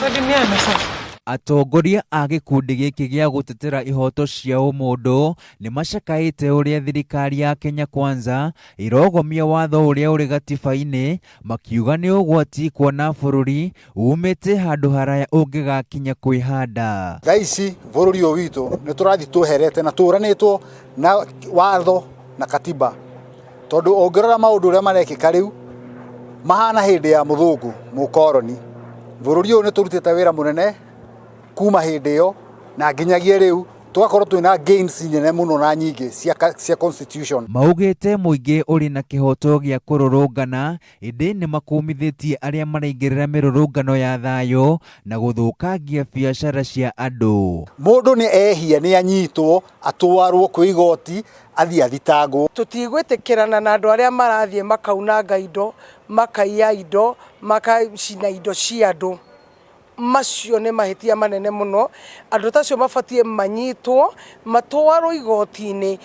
Tusalimiane sasa. Atongoria a gĩkundi gĩkĩ gĩa gũtetera ihoto cia ũmũndũ nĩ macakaĩte ũrĩa thirikari ya Kenya Kwanza ĩrogomia watho ũrĩa ũrĩ gatiba-inĩ, makiuga nĩ ũgwati kuona bũrũri umĩte handũ haraya ũngĩgakinya kwĩhanda. Thaa ici bũrũri ũyũ witũ nĩ tũrathiĩ tũherete na tũranĩtwo na watho na katiba, tondũ ũngĩrora maũndũ ũrĩa marekĩka rĩu mahana hĩndĩ ya mũthũngũ mũkoroni. Bũrũri ũyũ nĩ tũrutĩte wĩra mũnene kuma hĩndĩ ĩyo na nginyagia rĩu tũgakorwo twĩna gains nene mũno na nyingĩ cia constitution. Maugĩte mũingĩ ũrĩ na kĩhoto gĩa kũrũrũngana, ĩndĩ nĩ makumithĩtie arĩa maraingĩrĩra mĩrũrũngano ya thayũ na gũthũkangia biacara cia andũ. Mũndũ nĩ ehia, nĩ anyitwo, atwarwo kwĩ igoti, athiĩ athitangwo. Tũtigwĩtĩkĩrana na andũ arĩa marathiĩ makaunanga indo, makaiya indo, makacina indo cia andũ. Macio nĩ mahĩtia manene mũno. Andũ ta acio mabatiĩ manyitwo, matwarwo igoti-inĩ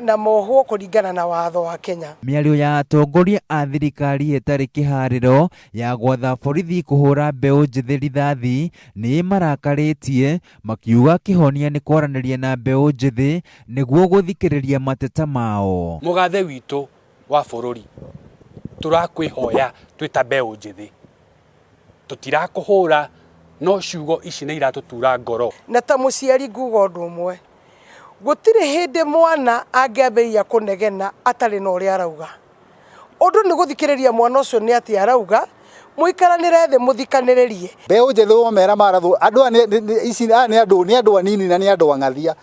na mohwo kũringana na watho wa Kenya. Mĩario ya atongoria a thirikari ĩtarĩ kĩharĩro ya gwatha borithi kũhũra mbeũ njĩthĩ rithathi nĩ marakarĩtie, makiuga kĩhonia nĩ kwaranĩria na mbeũ njĩthĩ nĩguo gũthikĩrĩria mateta mao. Mũgathe witũ wa bũrũri, tũrakwĩhoya twĩ ta mbeũ njĩthĩ, tũtirakũhũra, no ciugo ici nĩ iratũtura ngoro. Na ta mũciari nguga ũndũ ũmwe, gũtirĩ hĩndĩ mwana angĩambĩrĩria kũnegena atarĩ na ũrĩa arauga. Ũndũ nĩ gũthikĩrĩria mwana ũcio nĩ atĩa arauga, mũikaranĩre thĩ mũthikanĩrĩrie. Mbeũ njĩthĩ womera marathwo, andũ aya ici aya nĩ andũ, nĩ andũ anini na nĩ andũ ang'athia.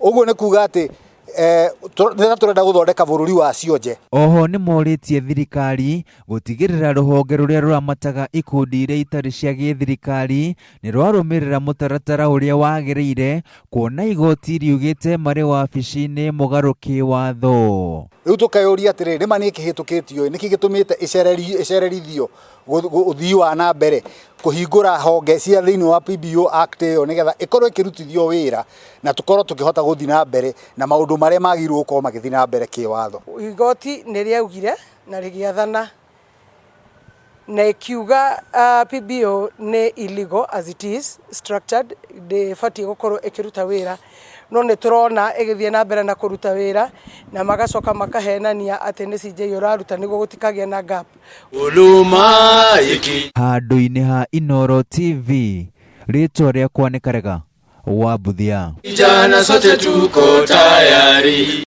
Ũguo nĩ kuga atĩ nĩ tũrenda gũthondeka bũrũri wa cionje. Oho nĩ morĩtie thirikari gũtigĩrĩra rũhonge rũrĩa rũramataga ikundi iria itarĩ cia gĩthirikari nĩ rwarũmĩrĩra mũtaratara ũrĩa wagĩrĩire, kuona igoti riugĩte marĩ wabici-inĩ mũgarũ kĩwatho. Rĩu tũkeyũria atĩrĩrĩ, nĩma nĩ ĩkĩhĩtũkĩtio, nĩkĩ gĩtũmĩte ĩcererithio ũthii wa na mbere kũhingũra honge cia thĩinĩ wa PBO Act ĩyo nĩgetha ĩkorwo ĩkĩrutithio wĩra na tũkorwo tũkĩhota gũthiĩ na mbere na maũndũ marĩa magĩrĩirwo gũkorwo magĩthiĩ na mbere kĩwatho. Igoti nĩ rĩaugire na rĩgĩathana na ĩkiuga PBO nĩ illegal as it is structured, ndĩbatiĩ gũkorwo ĩkĩruta wĩra, no nĩ tũrona ĩgĩthiĩ na mbere na kũruta wĩra na magacoka makahenania atĩ nĩ CJ ũraruta nĩguo gũtikagĩe na gap. Handũ-inĩ ha Inooro TV, rĩtwa rĩakwa nĩ Karega wa Mbuthia. Vijana sote tuko tayari.